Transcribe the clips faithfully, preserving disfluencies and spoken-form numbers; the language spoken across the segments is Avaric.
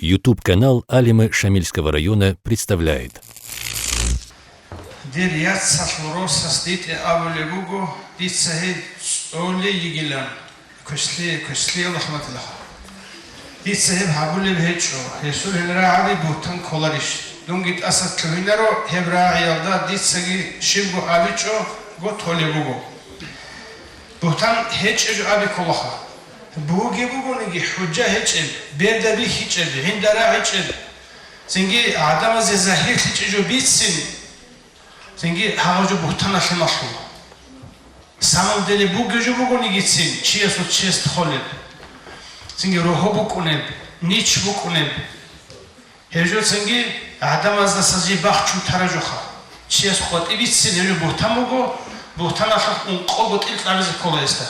YouTube-канал Алимы Шамильского района представляет. Дир яцалъул росас дитӀе абулеб буго, дица гьеб цӀолей йигилан. Квешлъи-, квешлъиялда хӀурматалъе. Дица гьеб гьабулеб гьечӀо, гьесул гьел рагӀаби бугьтан кколарищ? Дунги тӀаса лъугьинаро гьеб рагӀиялда, дицаги щибго абичӀого толеб буго. Бугьтан гьечӀеб жо аби кколаха. Бугеб бугониги хӀужа гьечӀеб, берда бихьичӀеб, гӀинда рагӀичӀеб, цинги гӀадамазе загьирлъичӀеб жо бицин, цинги гьагъаб жо бугьтаналъе малъула. Самом деле бугеб жо бугонигицин чиясул чест холеб, цинги рогьо букӀунеб, нич букӀунеб. Гьеб жо цинги гӀадамаздаса жиб бахчун тараб жоха. Чияс къватӀиб бицин гьеб жо бугьтан буго, бугьтаналъухъ ункъого тӀил кьабизе ккола гьесда.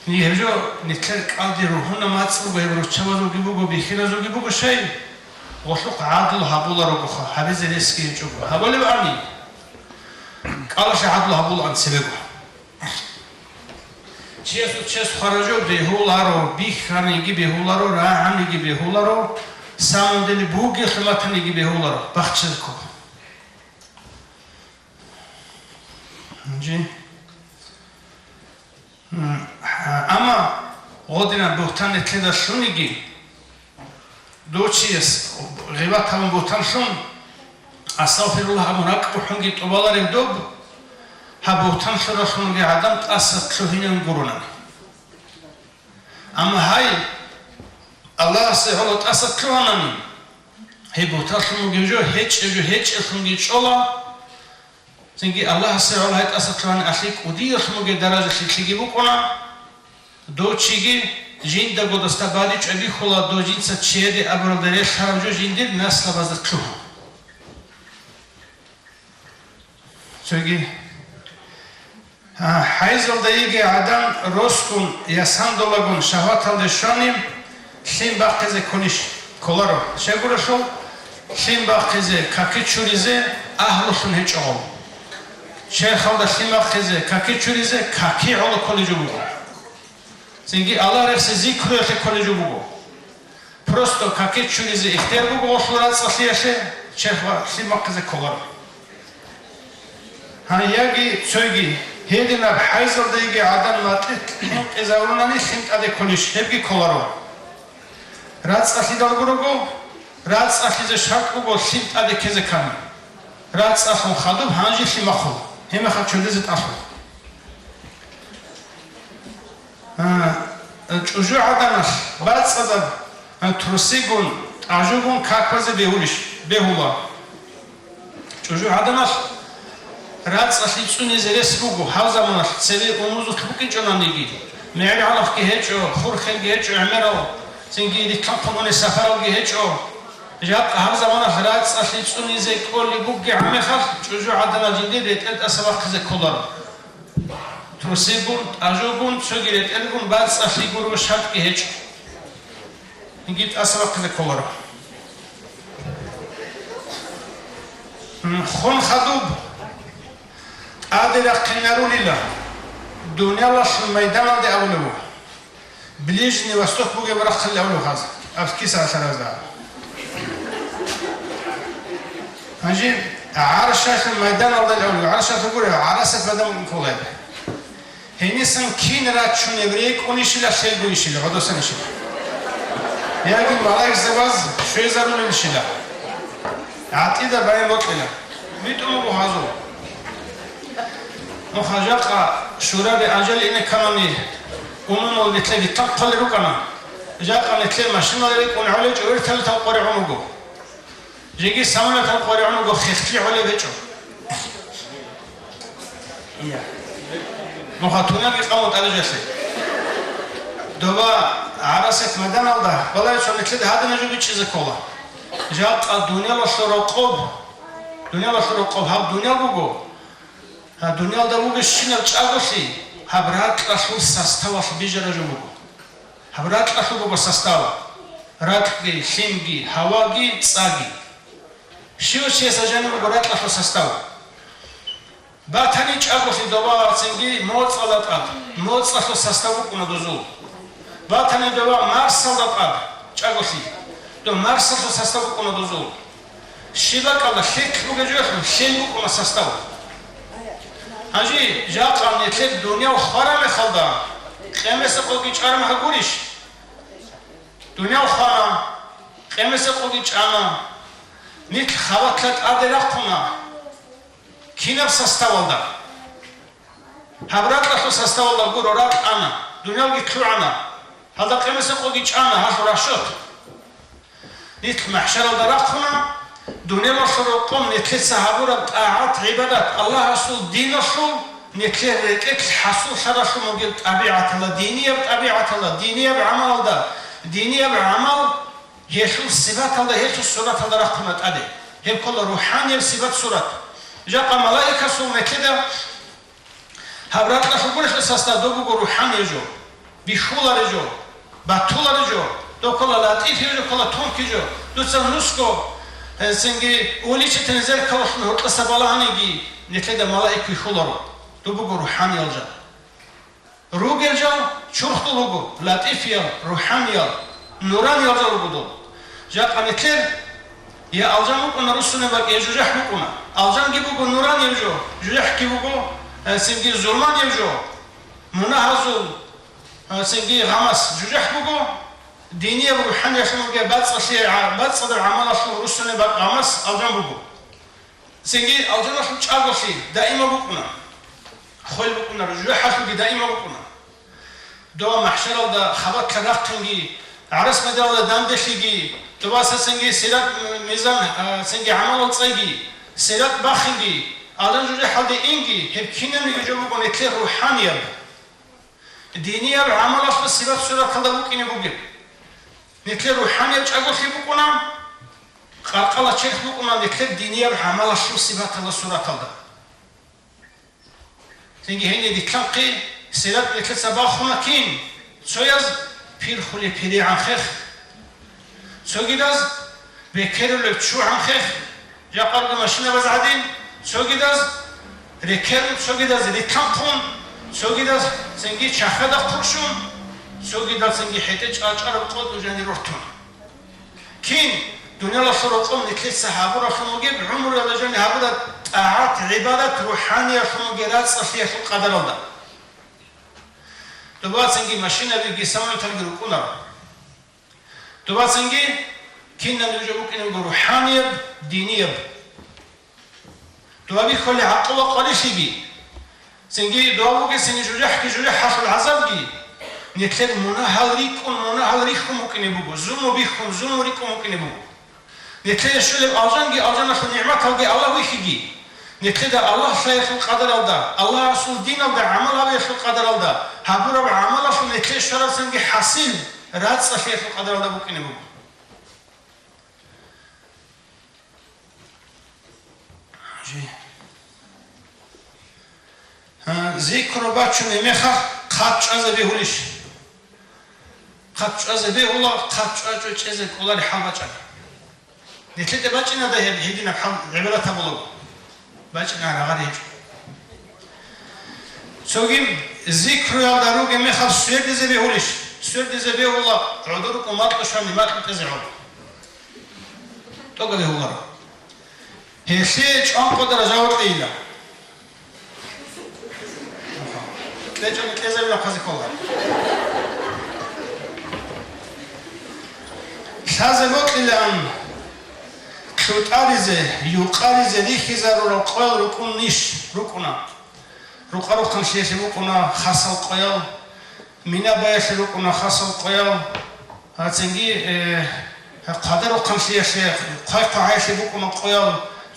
Гьеб жо нилъер кӀалдир ругьунаб мацӀ буго, гьеб руччабазулги буго, бихьиназулги буго, щай? Гъолъухъ гӀадлу гьабуларогоха, гьабизе ресги гьечӀого. Гьабулеб ани? КӀалалъе гӀадлу гьабулаан цебего. Чиясул чес хваражо бегьуларо, бихьаниги бегьуларо, рагӀаниги бегьуларо, самом деле бугелъул батаниги бегьуларо, бахчизе ккола. Жи. М, гьа, амма гъодинаб бугьтан нилъеда лъуниги, дов чияс гъибат гьабун бугьтан лъун, астагъфируллагь абун ракӀ бухӀунги тӀубаларев доб, гьаб бугьтан лъуралъунги гӀадан тӀаса лъугьинин гуронани. Амма гьай, Аллагьасе гӀоло тӀаса лъугьанани, гьеб бугьтан лъун бугеб жо гьечӀеб жо гьечӀеблъунги чӀола, цинги Аллагьасе гӀоло гьай тӀаса лъугьани алъи кӀудиялъун бугеб даражалъе лъиги букӀуна, дов чиги жиндаго досда бадибчӀвай бихьула, дов жинца чияде абуралда релълъараб жо жиндир наслабазда лъугьун. Цоги, а, хӀайзалда йигей гӀадан росгун я сандулагун шагьваталде щвани, лъим бахъизе кколищ? Кколаро. Щайгурелъул, лъим бахъизе, каки чуризе агьлулъун гьечӀо гъов. Черхалда лъим бахъизе, каки чуризе каки гӀоло кколеб жо буго. Цинги Аллагь рехси зикруялъе кколеб жо буго. Просто каки чуризе ихтияр буго гъолъул рацӀцӀалъиялъе, черх ва лъим бахъизе кколаро. Гьан яги цойги, гьединаб хӀайзалда йигей гӀадан макьилъ хӀинкъизавунани лъим тӀаде кколищ, гьебги кколаро. РацӀцӀалъидал гурого, рацӀцӀалъизе шартӀ буго лъим тӀаде ккезе ккани. РацӀцӀалъун хадуб гьанже лъимахъул, гьебмехалъ чолезе тӀалъул. А, чӀужугӀаданалъ бацӀцӀадаб, а, трусигун, тӀажугун какбазе бегьулищ? Бегьула. ЧӀужугӀаданалъ рацӀцӀалъи цӀунизе рес буго, гьав заманалъ цебе умузулъ букӀинчӀонаниги, мегӀер гьалахъги гьечӀо, хурхелги гьечӀо гӀемерал, цинги рилълъанхъун унел сапаралги гьечӀо. Жакъа гьаб заманалъ рацӀцӀалъи цӀунизе кӀолеб бугеб мехалъ, чӀужугӀаданал жиндир ретӀел тӀаса бахъизе кколаро. Трусигун, тӀажугун, цоги ретӀелгун бацӀцӀалъи гурого шартӀги гьечӀо. Гьинги тӀаса бахъизе кколаро. М, хун хадуб тӀаде рахъинарулила, дуниялалъул майданалде абулеб буго. Ближний Восток бугеб рахъалде абулеб хаз, абскиса алъаразда. Гьанже гӀаршалъул майданалда абулеб, гӀаршалъул гуре, гӀарасат майдан кколеб. Гьенисан кин рачунеб рекӀунищила, лъелгунищила, гӀодосанищила? Яги малаикзабаз щвезарулелищила? ГӀатӀида баян бокьила. БитӀун буго гьазул. Нуха жакъа шураби ажал ине кканани, умумул нилъер битӀахъали рукӀана. Жакъа нилъер машинал рекӀун гӀолечӀо вертолетал къоригӀун вуго. Жеги самолетал къоригӀун вуго, хехлъи гӀолеб гьечӀо. Ия. Нуха тунаги къавун тӀаде жалъе. Доба гӀарасат майданалда балай цо нилъеда гьадина жо бичӀчӀизе ккола. Жакъа дуниялалъул рокъоб, дуниялалъул рокъоб гьаб дуниял буго. Гьаб дуниялда бугебщинаб чӀаголъи гьаб ракьалъул составалъ бижараб жо буго. Гьаб ракьалъул буго состав: ракьги, лъимги, гьаваги, цӀаги. Щивав чиясда жаниб буго ракьалъул состав. Батани чӀаголъи доба вацинги моцӀалда тӀад, моцӀалъул состав букӀуна дозул. Батани доба марсалда тӀад, чӀаголъи. Дов Марсалъул состав букӀуна дозул. Щиб бакӀалда лъикӀ бугеб жоялъул лъел букӀуна состав. Гьанже жакъа нилъер дуниял хвараб мехалда, къемесеб къоги чӀараб мехалъ гурищ? Дуниял хвана, къемесеб къоги чӀана, нилъ хабалъа тӀаде рахъуна. Кинаб составалда? Гьаб ракьалъул составалда гуро, ракь ана, дуниялги лъугӀана, гьалда къемесеб къоги чӀана, гьалъул расчет. Нилъ махӀшаралда рахъуна, дуниялалъул рокъоб нилъеца гьабураб тӀагӀат-гӀибадат, Аллагьасул диналъул нилъер рекӀелъ хӀасуллъаралъун бугеб тӀабигӀаталда, динияб тӀабигӀаталда, динияб гӀамалалда, динияб гӀамал гьелъул сипаталда, гьелъул сураталда рахъуна тӀаде. Гьеб ккола рухӀанияб сипат-сурат. Жакъа малаикасул нилъеда гьаб ракьалъул гурелъул состав доб буго рухӀаниял жо, бихьуларел жо, батуларел жо, доб ккола латӀифиял жо, ккола тонкий жо. Дуца нусго, э, цинги увеличительный зеркалалъун гьоркьоса балагьаниги, нилъеда малаик вихьуларо, доб буго рухӀаниял жо. Ругел жал чурхдул руго, латӀифиял, рухӀаниял, нураниял жал руго дол. Жакъа нилъер я алжан букӀуна руссунеб бакӀ, я жужахӀ букӀуна. Алжанги буго нуранияб жо, жужахӀги буго, э, цинги зулманияб жо. Мунагьазул, э, цинги гъамас жужахӀ буго, динияб рухӀаниялъун бугеб бацӀцӀалъи-, гӀа-, бацӀцӀадаб гӀамалалъул руссунеб бакӀ гъамас алжан буго. Цинги алжаналъул чӀаголъи даимаб букӀуна. Хвел букӀунаро, жужахӀалъулги даимаб букӀуна. Дова махӀшаралда хабалъа рахъинги, гӀарас майданалда данделъиги, дова сацинги сират, мизан, а, цинги гӀамалал цӀайги, сират бахинги, алжан жужахӀалде инги, гьеб кинабниги жо буго нилъер рухӀанияб, динияб гӀамалалъул сипат-сураталда букӀине бугеб. Нилъер рухӀанияб чӀаголъи букӀуна, къаркъала черх букӀуна нилъер динияб гӀамалалъул сипаталда, сураталда. Цинги гьениб рилълъанхъи, сират нилъеца бахуна кин, цояз пирхулеб пиригӀан хех, цогидаз бекерулеб чугӀан хех, жакъа руго машинабаз гӀадин, цогидаз рекерун, цогидаз рилълъанхъун, цогидаз цинги чахьада хъурщун, цогидаз цинги хӀетӀе чӀарчӀараб къотӀу жани рортун. Кин дуниялалъул рокъоб нилъеца гьабуралъун бугеб, гӀумруялда жани гьабураб тӀагӀат-гӀибадат рухӀаниялъун бугеб рацӀцӀалъиялъул къадаралда. Дова цинги машинабиги самолеталги рукӀунаро. Дова цинги кинаб нуж букӀине буго рухӀанияб, динияб. Дова бихьулеб гӀакъуба къварилъиги, цинги дова бугесин жужахӀги жужахӀалъул гӀазабги, нилъер мунагьал рикӀкӀун, мунагьал рихьун букӀине буго, зулму бихьун, зулму рикӀкӀун букӀине буго. Нилъее щолеб алжанги алжаналъул нигӀматалги Аллагь вихьиги, нилъеда Аллагь лъаялъул къадаралда, Аллагьасул диналда гӀамал гьабиялъул къадаралда, гьабураб гӀамалалъул нилъее щвараб цинги хӀасил, рацӀцӀалъиялъул къадаралда букӀине буго. Жи. А, зикру бачун гьеб мехалъ хъат чӀвазе бегьулищ? Хъат чӀвазе бегьула, хъат чӀвачӀо чӀезе кӀолареб хӀал бачӀана. Нилъеда бачӀинада гьеб гьединаб хӀал гӀибрат гьабулаго? БачӀина, рагъари гьечӀо. Цоги зикруялда ругеб мехалъ свердизе бегьулищ? Свердизе бегьула, гӀодор рукӀун макьу щвани макьу кьезе гӀоло. ТӀокӀаб бегьуларо. Гьелъие чӀванкъода жаваб кьейила. КьечӀони кьезабилахъазе ккола. Лъазе бокьилаан лъутӀаризе, юкъаризе рихьизарурал къоял рукӀунищ? РукӀуна. Рукъа-рухъанлъиялъе букӀуна хасал къоял, мина баялъе рукӀуна хасал къоял, а, цинги, э, хъвада-рухъанлъиялъе, хъвай-хъвагӀаялъе букӀуна къоял,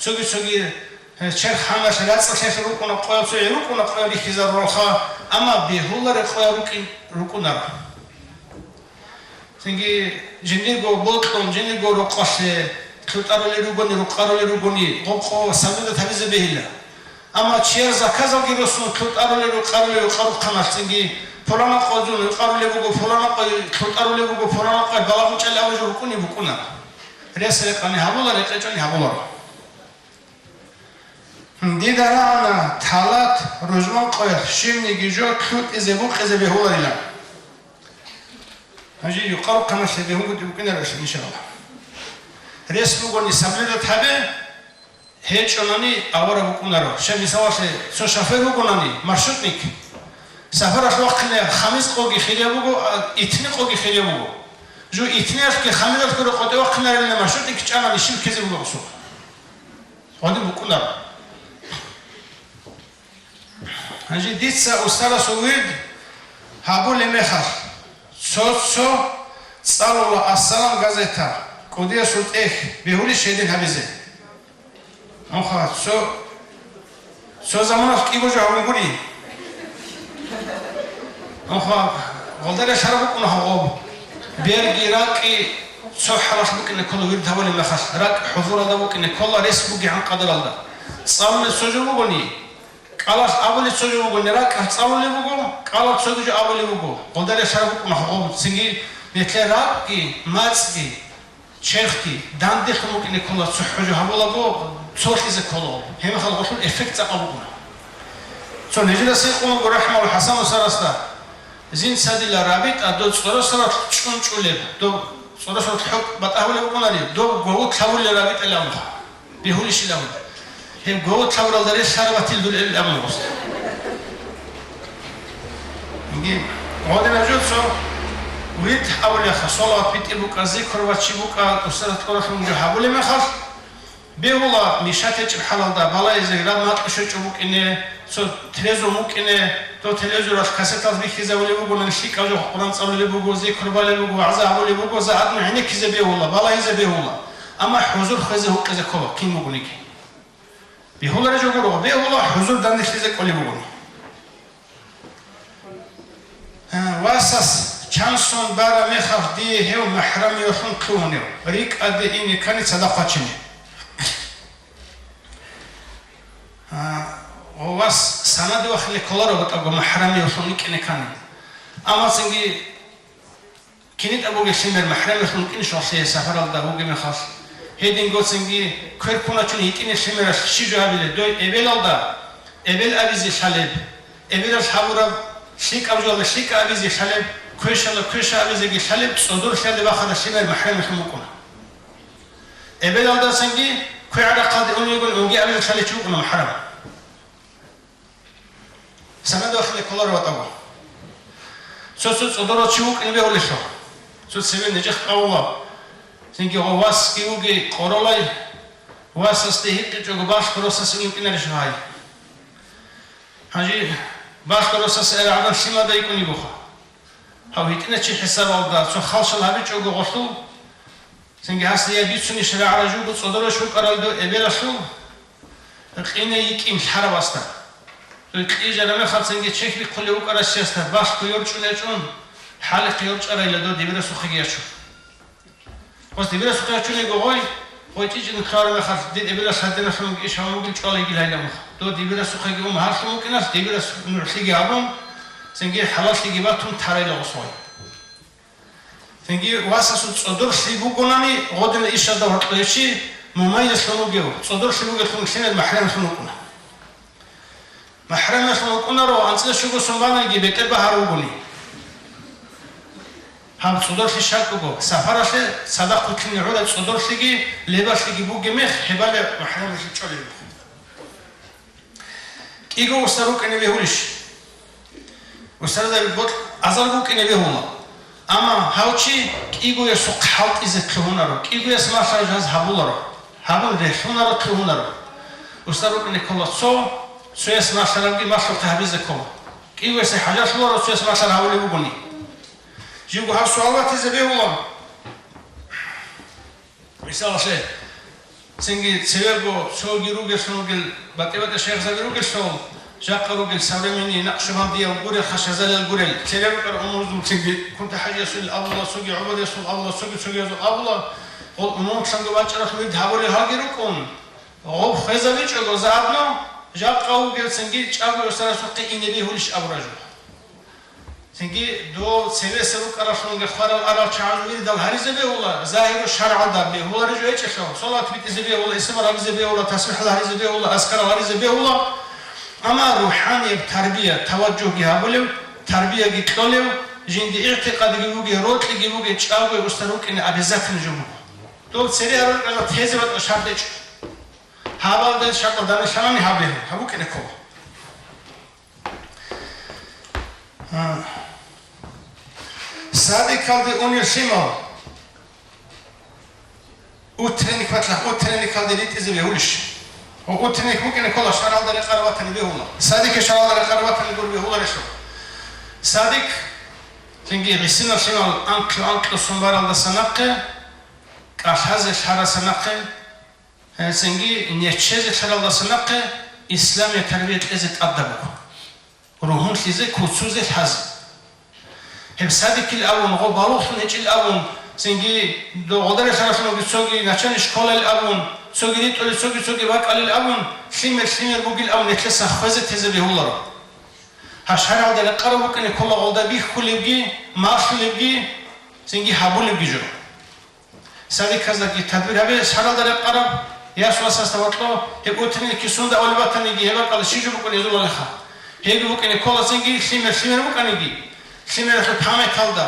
цоги-цоги, э, черх-хӀаналъе, рацӀцӀалъиялъе рукӀуна къоял, цоги рукӀуна къоял рихьизаруралха, амма бегьулареб къоял рукӀин-, рукӀунаро. Цинги жиндирго бокьун, жиндирго рокъолъе лъутӀарулел ругони, рукъарулел ругони, гъоб къо сабилда гьабизе бегьила. Амма чияр заказалги росун лъутӀарулел, рукъарулел, рукъа-рухъаналъ цинги пулана къо зун рукъарулеб буго, пулана къо лъутӀарулеб буго, пулана къо балагьун чӀалаби жо рукӀуни букӀуна. Рес-рекъани гьабула, рекъечӀони гьабуларо. Дида рагӀана талат рузман къоялъ щибниги жо лъутӀизе-букъизе бегьуларилан. Гьанже юкъарухъаналъе бегьунгутӀи букӀинарищ, иншаллагь. Рес бугони соблюдать гьабе, гьечӀонани авараг вукӀунаро. Щай, мисалалъе, цо шофер вугонани, маршрутник, сапаралъ вахъине хамиз къоги хирияб буго, а, итни къоги хирияб буго. Жо итниялъги хамизалъго рекъотӀе вахъинарилан маршрутник чӀанани щиб ккезе буго гъосул? Гъодин букӀунаро. Гьанже дица устарасул вирд гьабулеб мехалъ, цо-цо цӀалула «Ассалам» газета, кӀудиясул тӀехь, бегьулищ гьедин гьабизе? Муха, цо, цо заманалъ кӀиго жо гьабун гури. Муха, гъолда релълъараб букӀуна гьагъоб. Берги, ракӀги цо хӀалалъ букӀине ккола вирд гьабулеб мехалъ, ракӀ хӀузуралда букӀине ккола, рес бугебгӀан къадаралда. ЦӀалулеб цо жо бугони, кӀалалъ абулеб цо жо бугони, ракӀалъ цӀалулеб буго, кӀалалъ цоги жо абулеб буго. Гъолда релълъараб букӀуна гьагъоб, цинги нилъер ракӀги, мацӀги, черхги данделъун букӀине ккола, цохӀо жо гьабулаго, цолъизе ккола. Гьеб мехалъ гъолъул эффект цӀакъаб букӀуна. Цо нижеда гьикъун буго рахӀмалъ ХӀасан устарасда: «Жинца дила рабитӀа доб цӀоросаралъ чӀунчӀулеб, доб цӀоросаралъ хӀукъ батӀа гьабулеб букӀунареб, доб гов лъавулел рабитӀа», – абун. Бегьулищ абун. Гьеб гов лъавуралда релълъараб батил дур гӀелил абун гъос. Гьанже гъодинаб жо цо вирд гьабулеха, салават битӀи букӀа, зикр бачи букӀа, устарасда кьуралъун жо гьабулеб мехалъ, бегьула мешать гьечӀеб хӀалалда, балагьизе раб макьу щвечӀеб букӀине, цо телевизор букӀине, доб телевизоралъ кассеталъ бихьизабулеб буго, нилъ лъикӀаб жо Къуръан цӀалулеб буго, зикр балеб буго, вагӀза гьабулеб буго, загьадан гӀенеккизе бегьула, балагьизе бегьула. Амма хӀузур хвезе гьукъизе ккола, кин бугониги. Бегьулареб жо гуро, бегьула, хӀузур данделъизе кӀолеб бугони. Гьа, васас чансон бараб мехалъ дие гьев махӀрамиявлъун лъугьунев, рикӀкӀаде ине ккани цадахъ вачине. Гьа, ва вас санаде вахине кколаро батӀаго махӀрамиявлъун икӀине ккани. Амма цинги КинитӀа бугеб лъимер махӀрамиялъун вукӀинищ гьалъие сапаралда вугеб мехалъ? Гьедингоцинги квер ккуначӀун гьитӀинаб лъимералъ щиб жо гьабилеб? Дой эбелалда эбел абизе лъалеб, эбелалъ гьабураб лъикӀаб жоялда лъикӀаб абизе лъалеб, квешалда квеша абизеги лъалеб, цӀодорлъиялде бахараб лъимер махӀрамиялъун букӀуна. Эбелалдасанги квегӀаб рахъалде унеб бугони унги абизе лъалев чи вукӀуна махӀрам. Санаде вахине кколаро батӀаго. Цо-цо цӀодорал чи вукӀине бегьулелъул. Цо цебе нижехъ абула, цинги гъов васги вугей къоролай, васасде гьикъичӀого балъго росасе вукӀинарищ гьай? Гьанже балъго росасе гӀадамал лъимада йикӀун йигоха. Гьав гьитӀинав чи хӀисабалда цо халщал гьабичӀого гъолъул, цинги гьасда я бицунищ рагӀарай жуго цӀодорал щукӀаралда эбелалъул къине йикӀин лъарабасда. Кьижараб мехалцинги чехь бихъулев вукӀарасиясда балъго йорчӀун гьечӀун, хӀалихъе йорчӀарайила дов дибирасухъеги ячун. Гъос дибирасухъе ячун йиго гъой, гъой чӀичӀин ккараб мехалъ, дир эбелалъ гьадиналъун иш гьавун вугин чӀвала йигила гьайилан муха. Дов дибирасухъеги ун гьарлъун вукӀиналъ, дибирас нугӀлъиги гьабун, цинги хӀалаллъиги батун тарайила гъос гъой. Цинги васасул цӀодорлъи бугонани, гъодинал ишазда гьоркьов чи мумайзлъун вугев, цӀодорлъи бугевлъун лъимер махӀрамлъун вукӀуна. МахӀрамлъун вукӀунаро анцӀила щуго сон бананиги бетӀер багьарав вугони. Гьаб цӀодорлъи щакӀуго, сапаралъе цадахъ вутлъине гӀурай цӀодорлъиги лебалъиги бугеб мех, гьебали махӀрамлъи чӀолеб мех. КӀиго устар рукӀине бегьулищ? Устарзаби бокь азар букӀине бегьула. Амма гьав чи кӀигоясухъ хӀалтӀизе лъугьунаро, кӀигояс малъараб жаз гьабуларо, гьабун релълъунаро, лъугьунаро. Устар рукӀине ккола цо, цояс малъарабги малъухъе гьабизе ккола. КӀигоясе хӀажалъуларо, цояс малъараб гьабулеб бугони. Живго гьаб суал батизе бегьула. Мисалалъе, цинги цевего цоги ругеллъун ругел, батӀи-батӀи шайихзаби ругеллъул, жакъа ругел современный накъшубандиял гурел, хашазалиял гурел, цеве рукӀарал умумузул цинги Кунта-ХӀажиясул абула, цоги ГӀубадиясул абула, цоги-цогиязул абула, гъол умумузлъанго бачӀаралъ вирд гьабулел гьалги рукӀун, гъоб хвезабичӀого заодно, жакъа вугел цинги чӀаго устарасухъе ине бегьулищ абураб жо. Цинги дов цевеса рукӀаралъунги хварал-арал чагӀазул вирдал гьаризе бегьула, загьиру шаргӀалда бегьулареб жо гьечӀелъул, салават битӀизе бегьула, истигъфар гьабизе бегьула, тасбихӀал гьаризе бегьула, азкарал гьаризе бегьула. Амма рухӀанияб тарбия, таважжугьги гьабулев, тарбияги кьолев, Жинди игӀтикъадги бугей, рокьиги бугей, чӀаго устар рукӀине обязательно жо буго. Доб цере гьаруркӀала тезе батӀа шартӀ гьечӀо. Гьабалда шартӀалдани лъанани гьабе, гьаб букӀине ккола. А. Садикалде унел лъимал. Утренник батлахъ, утренникалде ритӀизе бегьулищ? Ва утренник букӀине ккола шаралда рекъараб ватани бегьула. Садике шаралда рекъараб ватани гур бегьуларелъул. Садик, цинги гӀисинал лъимал анкьу-анкьу сумбаралдаса нахъе, кӀалъазе лъараса нахъе, гьецинги неччезе лъаралдаса нахъе исламияб тарбия кьезе тӀадаб буго. Ругьунлъизе, куцузе, лъазе. Гьеб садикил абун, гъо балугълъун гьечӀил абун, цинги догъодаре лъарашлъун цоги начальный школаил абун, цоги ритӀулел, цоги-цоги бакӀалил абун, лъимер-лъимер бугил абун, нилъеца хвезе тезе бегьуларо. Гьаб шаргӀалда рекъараб букӀине ккола гъолда бихьулебги, малъулебги, цинги гьабулебги жо. Садиказдаги тадбир гьабе, шаралда рекъараб, яс-васасда вокьо, гьеб утренникги сунда авлеб батаниги, гьеб бакӀалда щиб жо букӀун гьезулалиха. Гьебги букӀине ккола цинги лъимер-лъимер букӀаниги, лъимералъул памяталда,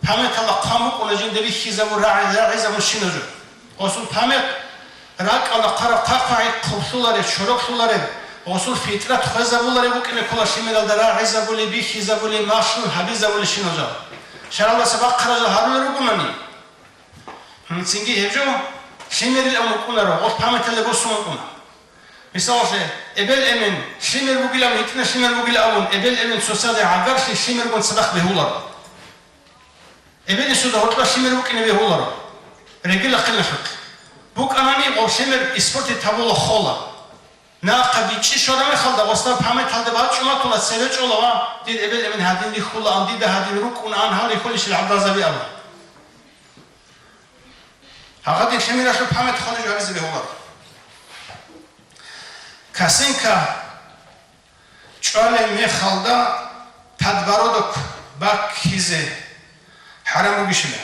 памяталда хъван букӀуна жинда бихьизабун, рагӀи-, рагӀизабун щинаб жо. Гъосул памят ракӀалда хъвараб хъахъвагӀи хъублъулареб, чороклъулареб, гъосул фитрат хвезабулареб букӀине ккола лъимералда рагӀизабулеб, бихьизабулеб, малъун гьабизабулеб щинаб жо. Шаралдаса бахъараб жо гьарулел ругонани, Гьанцинги гьеб жо лъимерилан вукӀунаро, гъолъ памяталда босун вукӀуна. Мисалалъе, эбел-эмен лъимер бугилан, гьитӀина лъимер бугилан абун, эбел-эмен цоцазе гӀагарлъи лъимергун цадахъ бегьуларо. Эбел-инсуда гьоркьоб лъимер букӀине бегьуларо. Регила хъилалъухъ. БукӀанани гъов лъимер испортить гьабула, хола. Нахъа бичӀчӀи щвараб мехалда, гъосда памяталда бачӀун батула, цебе чӀола ва дир эбел-эмен гьадин рихьулаан, дида гьадин рукӀунаан, гьал рихьулищил гӀадазаби абун. Гьагъадин лъимералъул памят хвалеб жо гьабизе бегьуларо. Косынка чӀвалеб мехалда подбородок баккизе хӀарам бугищила?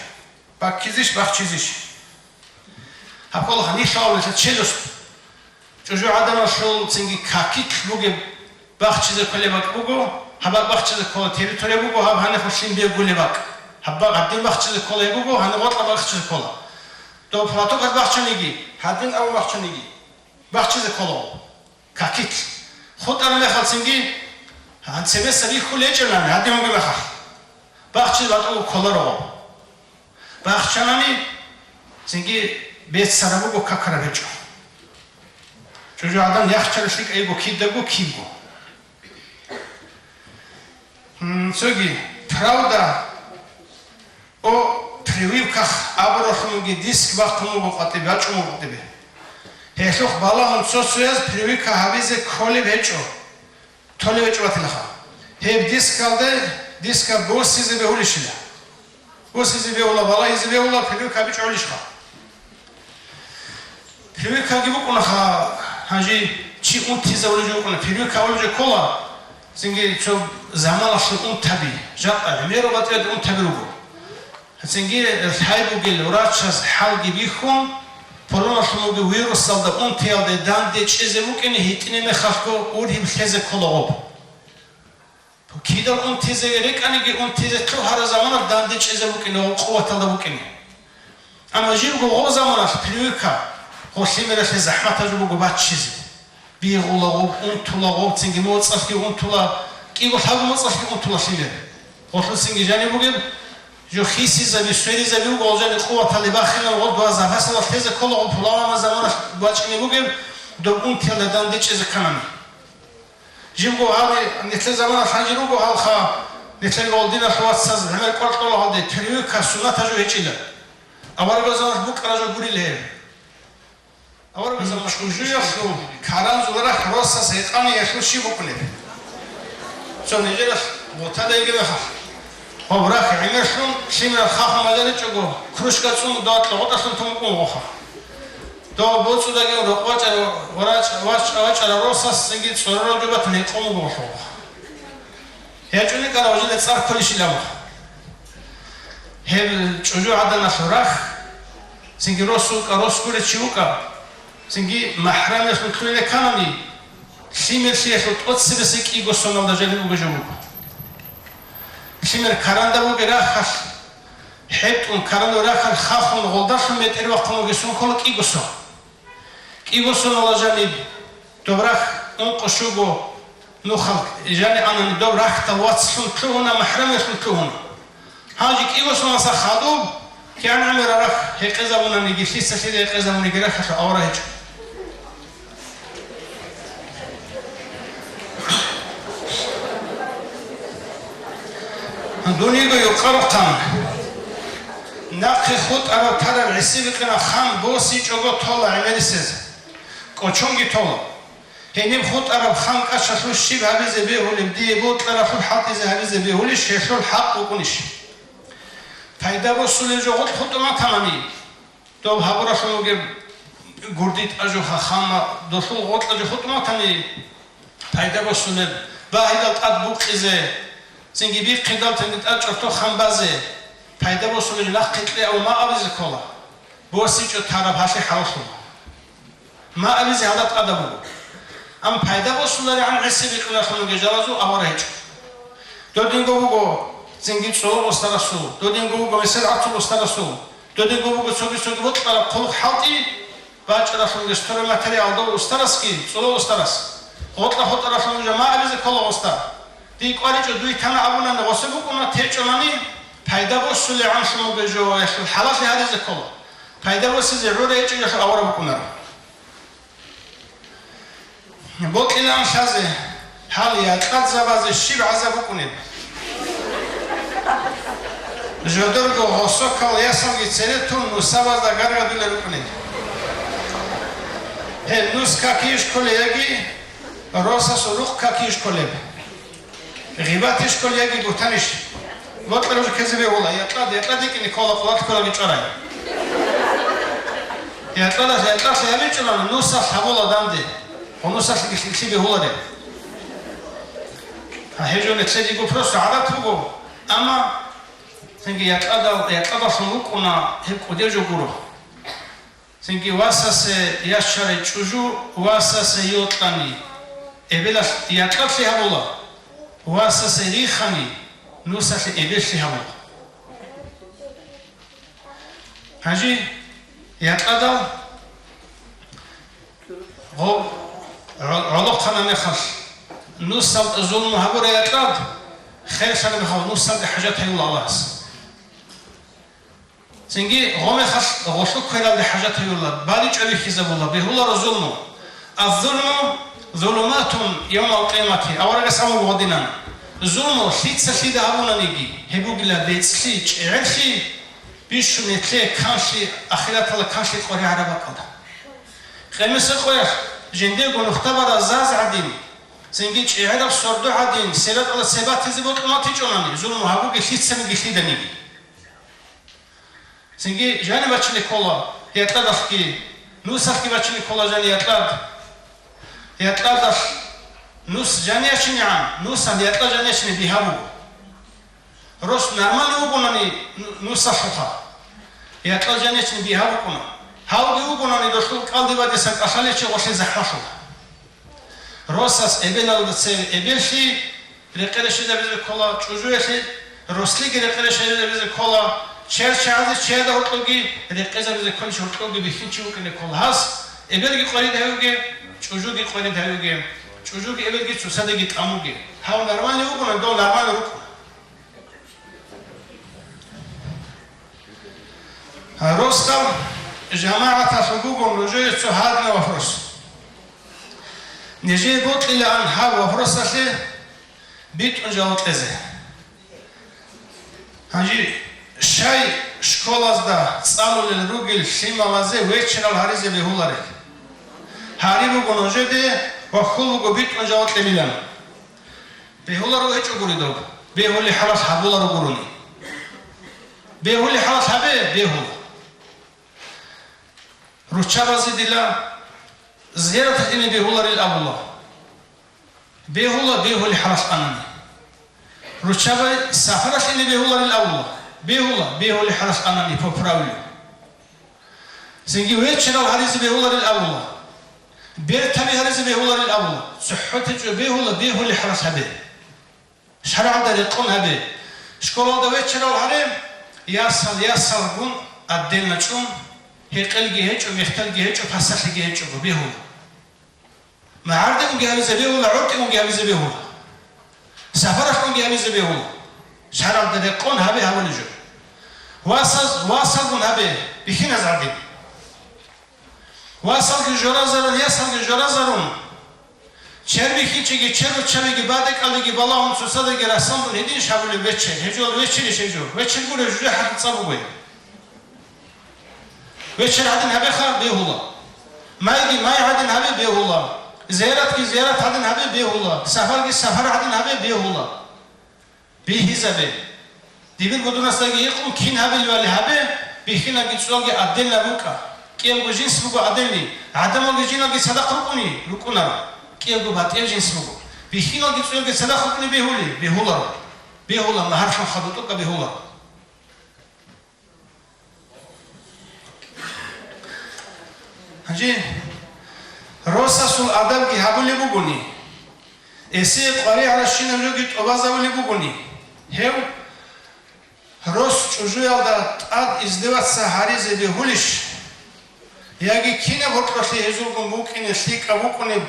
Баккизищ, бахчизищ? Гьаб ккола гьанилъа авлалъа челюсть. ЧӀужугӀаданалъул цинги какилъ бугеб бахчизе кколеб бакӀ буго, гьаб бакӀ бахчизе ккола территория буго, гьаб гьанихъулъин бегулеб бакӀ. Гьаб бакӀ гьадин бахчизе ккола гьеб буго, гьаниб гъоркьа бахчизе ккола. Доб платок гьад бахчаниги, гьадин абун бахчаниги, бахчизе ккола гъо. Какилъ. ХутӀараб мехалцинги, гьанцебеса бихьулечӀанани, гьадин бугеб мехалъ, бахчизе батӀулго кколаро гъо. Бахчанани, цинги беццараб буго, какараб гьечӀо. ЧӀужугӀадан яхчаралъи кӀайго кидаго кибго. М, цоги, правда, о прививках абуралъунги диск бахъун буго къватӀибе, бачӀун буго къватӀибе. Гьелъухъ балагьун цо-цояз прививка гьабизе кколеб гьечӀо. Толеб гьечӀо батилаха. Гьеб дискалде, диска босизе бегьулищила? Босизе бегьула, балагьизе бегьула, прививка бичӀчӀулищха? Прививкаги букӀунаха, гьанже чи унтизавулеб жо букӀуна, прививка абулеб жо ккола, цинги цо заманалъул унтаби, жакъа гӀемерал батӀияб унтаби руго. Цинги лъай бугел врачаз хӀалги бихьун, пулуналъун бугеб вирусалда унтиялде данде чӀезе букӀине гьитӀине мехалъго ургьиб лъезе ккола гъоб. Кидал унтизе рекӀаниги, унтизе лъугьараб заманалъ данде чӀезе букӀине ва къуваталда букӀине. Амма жибго гъоб заманалъ прививка гъо лъимералъе захӀматаб жо буго баччизе. Бигъула гъоб, унтула гъоб, цинги моцӀалъги унтула, кӀиго-лъабго моцӀалъги унтула лъимер. Гъолъуцинги жаниб бугеб, жо хисизаби, сверизаби буго, гъол жани къуваталде бахинал гъол дугьа запасалда лъезе ккола гъол пуланаб заманалъ бачӀине бугеб, доб унтиялда данде чӀезе кканани. Жибго гьале, нилъер замана хӀанжи руго гьалха, нилъер гъол диналъул вацаз гӀемер кӀвар кьола гьалде, прививка суннатаб жо гьечӀила. Аварагасул заманалъ букӀараб жо гурила гьеб. Аварагасул заманалъ чӀужуялъул каранзул рахь росас гьекъаниялъул щиб букӀунеб? Цо нижералъ гъотада йигеб мехалъ. Гъоб рахь гӀемерлъун, лъимерал хахун бажаричӀого, кружка цӀун, дова кьогъотӀалъун тун букӀун гъоха. Дов боцӀудаги рокъов вачӀа-, варач-, вач-, вачӀарав росас цинги цӀорорав жо батун гьекъон буго гъолъул. ГьечӀони ккарав жинда цӀар кколищилан. Гьеб чӀужугӀаданалъул рахь, цинги рос вукӀа, рос гурев чи вукӀа, цинги махӀрамиялъун кьуризе кканани, лъимерлъиялъул тӀоцебесеб кӀиго соналда жаниб буго жо буго. Лъимер каранда бугеб рахьалъ, хӀетӀун каранда рахьалъ хахун гъолдалъун бетӀер вахъун вугесун ккола кӀиго сон. КӀиго соналда жаниб доб рахь ункъо щуго нухал жаниб анани, доб рахьдал вацлъун лъугьуна, махӀрамиялъун лъугьуна. Гьанже кӀиго соналдаса хадуб, кигӀан гӀемерал рахь гьекъезабунаниги, лъица-лъида гьекъезабуниги рахьалъул авара гьечӀо. Дун йиго юкъарухъан. Нахъе хутӀараб тараб гӀиси-бикъинаб хан босичӀого тола гӀемерисез. КӀочонги тола. Гьениб хутӀараб хан кӀачалъув щиб гьабизе бегьулеб, дие бокьаралъуб хӀалтӀизе гьабизе бегьулищ, гьелъул хӀакъ букӀунищ? Пайда босулеб жо гъоркь хутӀун батани, доб гьабуралъун вугеб гурдитӀа жо, ха-, ханна долъул гъоркьа жо хутӀун батани, пайда босулеб, багьидал тӀад букъизе, цинги бихъидал тенги тӀад чӀорто хан базе, пайда босулеб нахъе кье абун ма абизе ккола, босичӀо тараб гьалъи хӀалалъула. Ма абизе гьалда тӀада буго. Амма пайда босуларигӀан гӀиси-бикъинаб жо гьабизе жалазул авара гьечӀо. Додинго буго цинги цӀоло устарасул, додинго буго месед гӀацул устарасул, додинго буго цоги-цоги бокьараб хъулухъ-хӀалтӀи бачӀаралъун гьес стройматериал дов устарасги, цӀоло устарас. Гъоркьа хутӀаралъун жо ма абизе ккола гъосда. Дие кӀваричӀо, дуе тана абунани гъосе букӀуна, течӀолани, пайда босулеб гӀанлъун бугеб жо гьелъул хӀалалъи гьаризе ккола. Пайда босизе гӀура гьечӀо, гьелъул авара букӀунаро. Бокьилаан лъазе, гьал якьадзабазе щиб гӀазаб букӀунеб? Жодорго гъосокал ясалги цере тун нусабазда гаргадулел рукӀунел. Гьеб нус какие щолеб яги росасул рукъ какие щолеб? Гъибатищ кколеб яги бугьтанищ? Бокьараб жо ккезе бегьула, якьад, якьад йикӀине ккола, къулат кколаби чӀварай. Якьадалъ, якьалъи гьабичӀони, нусалъ гьабула данде, ва нусалъги лъикӀлъи бегьулареб. Гьа, гьеб жо нилъеего просто гӀадат буго, амма цинги якьадал, якьадалъун вукӀуна гьеб кӀудеб жо гуро. Цинги васасе яшарай чӀужу васасе йокьани, эбелалъ якьалъи гьабула, васасе рихани, нусалъе эбеллъи гьабула. Гьанже якьадал гъо-, гӀо-, гӀолохъана мехалъ, нусалда зулму гьабурай якьад, херлъана мехалъ, нусалде хӀажат гьаюла Аллагьас. Цинги гъо мехалъ гъолъу квералде хӀажат гьаюла, баличӀо бихьизабула, бегьуларо зулму. Аз-зулму зулуматун явмал къиямати, аварагас абун буго гьединан: зулму лъица-лъида гьабунаниги, гьеб бугила бецӀлъи, чӀегӀерлъи, бищун нилъее канлъи, ахираталда канлъи къваригӀараб бакӀалда. Къемиса къоялъ жиндирго нухда бараз заз гӀадин, цинги чӀегӀераб сордо гӀадин, сираталда цебе батизе бокьун батичӀонани, зулму гьабуге лъицаниги лъиданиги. Цинги жаниб бачине ккола якьадалъги, нусалъги бачине ккола жаниб якьад. Якьадалъ нус жаниб ячинегӀан, нусалъ якьад жаниб ячине бигьа буго. Рос нормально вугонани ну-, нусалъулха, якьад жаниб ячине бигьа букӀуна. Гьавги вугонани долъул кӀалдибадесан кӀалъалев чи гъолъе захӀмалъула. Росас эбелалда цеве эбеллъи рекъерещинабизе ккола, чӀужуялъе рослиги рекъерещинабизе ккола, чер чагӀазе чияда гьоркьоги рекъезабизе кколищ гьоркьоги бихьинчи вукӀине ккола. Гьас эбелги къварид гьавиге, чӀужуги къварид гьавиге, чӀужуги эбелги цоцаздаги тӀамуге. Гьав нормальный вугони, дов нормальный рукӀуна. Росдал жамагӀаталъул буго нужее цо гьадинаб вопрос. Нижее бокьилаан гьаб вопросалъе битӀун жаваб кьезе. Гьанже щай школазда цӀалулел ругел лъималазе вечерал гьаризе бегьуларел? Гьари буго нужеде ва хьул буго битӀун жаваб кьелилан. Бегьуларо гьечӀогури доб, бегьулеб хӀалалъ гьабуларо гурони. Бегьулеб хӀалалъ гьабе, бегьула. Руччабазе дила зиярат гьабине бегьуларел абула. Бегьула, бегьулеб хӀалалъ анани. Руччабай сапаралъ ине бегьуларел абула. Бегьула, бегьулеб хӀалалъ анани, по правилу. Цинги вечерал гьаризе бегьуларел абула. Бертаби гьаризе бегьуларел абула. ЦохӀо течӀо бегьула, бегьулеб хӀалалъ гьабе. ШаргӀалда рекъон гьабе. Школалда вечерал гьаре, ясал, ясалгун отдельно чӀун, гьекъелги гьечӀо, мехталги гьечӀо, пасалъиги гьечӀого бегьула. МагӀардегунги гьабизе бегьула, гӀортӀигунги гьабизе бегьула. Сапаралъунги гьабизе бегьула. ШаргӀалда рекъон гьабе гьабулеб жо. Васаз, васалгун гьабе, бихьиназ гӀадин. Васалги жоразарун, ясалги жоразарун. Чер бихьинчиги, чер руччабиги, бадекӀалдеги балагьун, цоцаздаги расандун гьединищ гьабулеб вечер? Гьеб жо вечерищ гьеб жо? Вечер гуро, жужахӀалъул цӀа буго. Вечер гӀадин гьабеха, бегьула. Майги май гӀадин гьабе, бегьула. Зияратги зиярат гӀадин гьабе, бегьула. Сапарги сапар гӀадин гьабе, бегьула. Бихьизабе. Дибир гудунасдаги гьикъун кин гьабилебали гьабе, бихьиналги цӀолги отдельно букӀа. КӀиябго жинс буго отдельный, гӀадамалги жиналги цадахъ рукӀуни, рукӀунаро. КӀиябго батӀияб жинс буго. Бихьиналги цӀолги цадахъ рукӀуни бегьули, бегьуларо. Бегьула, магьарлъун хадуб тӀокӀаб бегьуларо. Гьанже росасул адабги гьабулеб бугони, эсие къваригӀаращинаб жоги тӀубазабулеб бугони, гьев рос чӀужуялда тӀад издеваться гьаризе бегьулищ? Яги кинаб гьоркьолъи гьезулгун букӀине лъикӀаб букӀунеб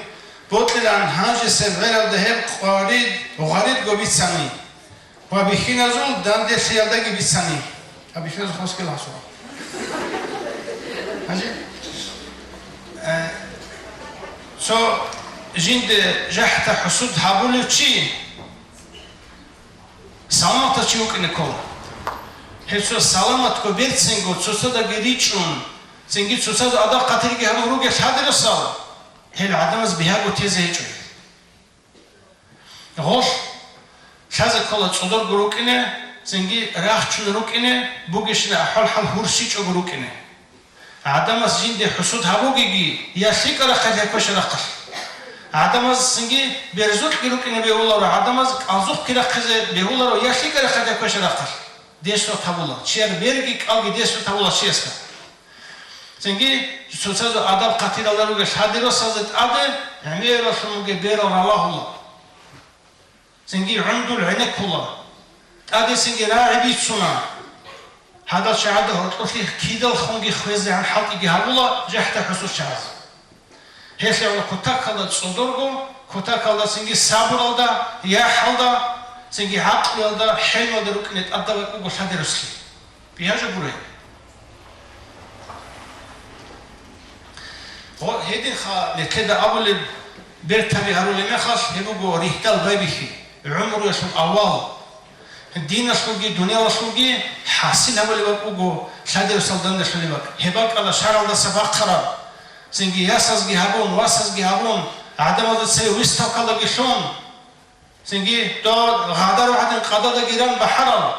бокьилан гьанжесеб гӀералда гьеб къварид гъваридго бицани? Ва бихьиназул данделъиялдаги бицани. А бихьиназул хасги ласура. Гьанже, э, цо жинде жахӀда-хӀусуд гьабулев чи саламатав чи вукӀине ккола. Гьев цо саламатго берцинго цоцаздаги ричӀчӀун, цинги цоцазул адаб-хъатирги гьабун ругел лъадирасал, гьел гӀадамаз бигьаго тезе гьечӀо. Гъолъ лъазе ккола цӀодорго рукӀине, цинги рахчун рукӀине, бугещина ахӀвал-хӀал гьурщичӀого рукӀине. ГӀадамаз жинде хӀусуд гьабугеги, я лъикӀа рахъал, я квеша рахъал. ГӀадамаз цинги берзукьги рукӀине бегьуларо, гӀадамаз кӀалзухъги рахъизе бегьуларо, я лъикӀа рахъал, я квеша рахъал. Десот гьабула, чияр берги кӀалги десот гьабула чиясда. Цинги цоцазул адаб-хъатиралда ругел лъадирасазе тӀаде гӀемералъун бугеб берал ралагьула. Цинги гӀундул гӀенеккула. ТӀаде цинги рагӀи бицуна. Гьадал чагӀазда гьоркьолъи кидалхунги хвезегӀан хӀалтӀиги гьабула жахӀда-хӀусуд чагӀаз. Гьелъ гьавула кутакалда цӀодорго, кутакалда цинги сабуралда, яхӀалда, цинги гӀакълуялда, хӀелмалда рукӀине тӀадаб бакӀ буго лъадирослъи. Бигьа жо гурай. Гъо-, гьединха нилъеда абулеб бертаби гьарулеб мехалъ, гьеб буго рихьдал байбихьи, гӀумруялъул авал. Диналъулги дуниялалъулги хӀасил гьабулеб бакӀ буго лъадирасалда данделъулеб бакӀ. Гьеб бакӀалда шаргӀалдаса бахъараб, цинги ясазги гьабун, васазги гьабун, гӀадамазда цеве выставкаялдаги лъун, цинги дов гъадарав гӀадин къададаги ран бахӀарал,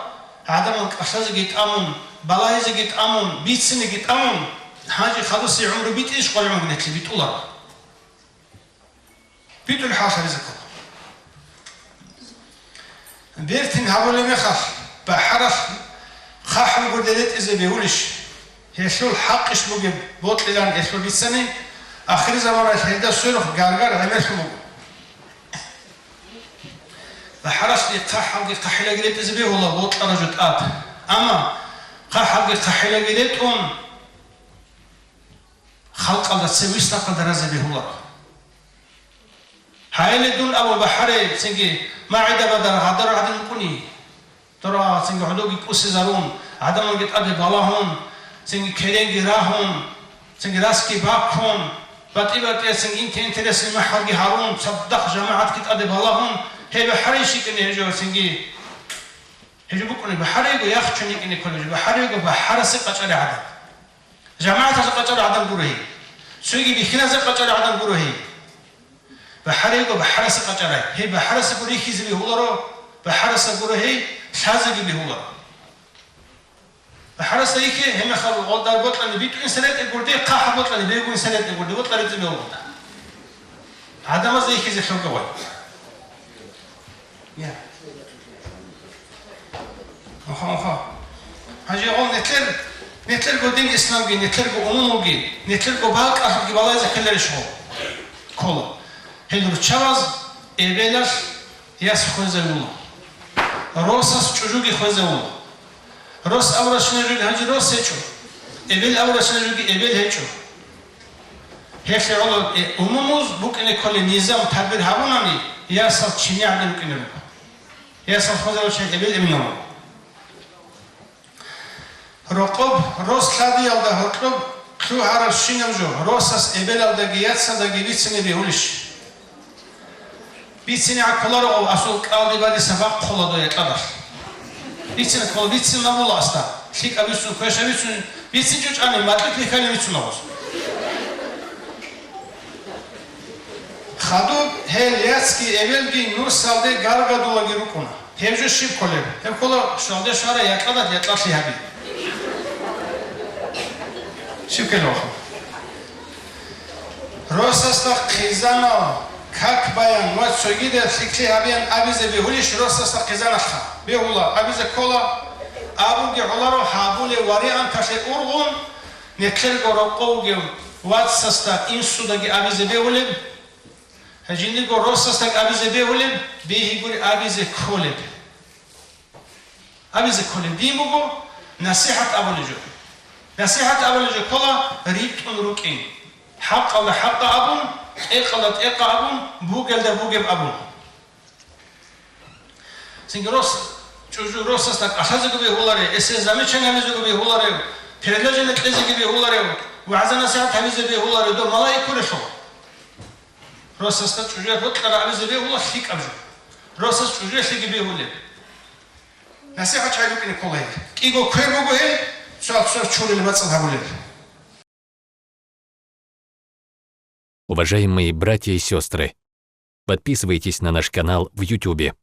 гӀадамал кӀалъазеги тӀамун, балагьизеги тӀамун, бицинеги тӀамун, гьанже хадусе гӀумру битӀищ къваригӀун нилъ битӀуларо. БитӀулеб хӀал гьаризе ккола. Бертин гьабулеб мехалъ, бахӀаралъ хъахӀ бугурде ретӀизе бегьулищ? Гьелъул хӀакъищ бугеб бокьилан гьелъул бицани, ахирзаманалъ гьелда сверухъ гаргар гӀемерлъун буго. БахӀаралъе хъахӀалги хъахӀилаги ретӀизе бегьула бокьараб жо тӀад. Амма хъахӀалги хъахӀилаги ретӀун, халкъалда цеве вистахъалда разе бегьуларо. Гьайиле дун абун бахӀарай, цинги магӀидабадар гъадарав гӀадин вукӀуни. Дора, цинги гӀодовги кӀусизарун, гӀадамалги тӀаде балагьун, цинги керенги рагьун, цинги расги баккун, батӀи-батӀиясин инте-интересный махӀалги гьарун, цадахъ жамагӀатги тӀаде балагьун, гьеб бахӀарай щикӀине гьечӀо, цинги гьечӀо букӀуни бахӀарайго, яхчун йикӀине кколеб жо, бахӀарайго бахӀарасе къачӀарай гӀадаб. ЖамагӀаталъе къачӀарай гӀадаб гуро гьей. Цоги бихьиназе къачӀарай гӀадаб гуро гьей. БахӀарайго бахӀарасе къачӀарай. Гьей бахӀарасего рихьизе бегьуларо, бахӀарасего гуро гьей, лъазеги бегьуларо. БахӀарасда ихье, гьеб мехалъ гъолдар бокьани битӀун саретӀе гурде, хъахӀ бокьани бегун саретӀе гурде, бокьараб цӀи бегьулда. ГӀадамазда ихьизе лъугьа вай. Я. Оха, оха. Гьанже гъол нилъер, нилъерго дин исламги, нилъерго умумулги, нилъерго бакӀалъулги балагьизе ккеларищ гъол? Ккола. Гьел руччабаз эбелалъ яс хвезавула. Росас чӀужуги хвезавула. Рос абурачинариги гьанже рос гьечӀо. Эбел абурачинариги эбел гьечӀо. Гьелъ гӀоло, э, умумуз букӀине кколеб низам тадбир гьабунани, ясал чинигӀаде рукӀине руго. Ясал хвезавучан эбел эбинав. Рокъоб рос лъадиялда гьоркьоб лъугьарабщинаб жо, росас эбелалдаги яцалдаги бицине бегьулищ? Бицине гӀаккуларо, асул кӀалдибаде сабахъ хъула дой якьадалъ. Бицине ккола, бицин мабула аста. ЛъикӀаб бицун, квешаб бицун, бицинчӀо чӀани, макьилъ бихьани бицун абуз. Хадуб гьел яцги эбелги нусалде гаргадулаги рукӀуна. Гьеб жо щиб кколеб? Гьеб ккола, щвалде щвара якьадалъ якьалъи гьаби. Щиб ккелеб ахун? Росасда хъизанал, как баян ва цогидал лъикӀлъи гьабиян абизе бегьулищ росасда хъизаналъха? Бегьула, абизе ккола. Абунги гӀоларо гьабулеб варианталъе ургъун, нилъерго рокъов вугев вацасда инсудаги абизе бегьулеб, гьанже жиндирго росасдаги абизе бегьулеб, бегьигури абизе кколеб. Абизе кколеб дин буго, насихӀат абулеб жо. НасихӀат абулеб жо ккола ритӀун рукӀин. ХӀакъалда хӀакъа абун, тӀекъалда тӀекъа абун, бугелда бугеб абун. Цинги рос, чӀужу росасда кӀалъазего бегьуларев, эсие замечание гьабизего бегьуларев, передача кьезеги бегьуларев, вагӀза-насихӀат гьабизе бегьуларев дов малаик гурелъул. Росасда чӀужуялъ бокьараб абизе бегьула лъикӀаб жо. Росас чӀужуялъеги бегьулеб. НасихӀат чагӀи букӀине ккола гьел. КӀиго квер буго гьел, цо-цо чурилеб бацӀцӀад гьабулел. Уважаемые братья и сестры, подписывайтесь на наш канал в Ютубе.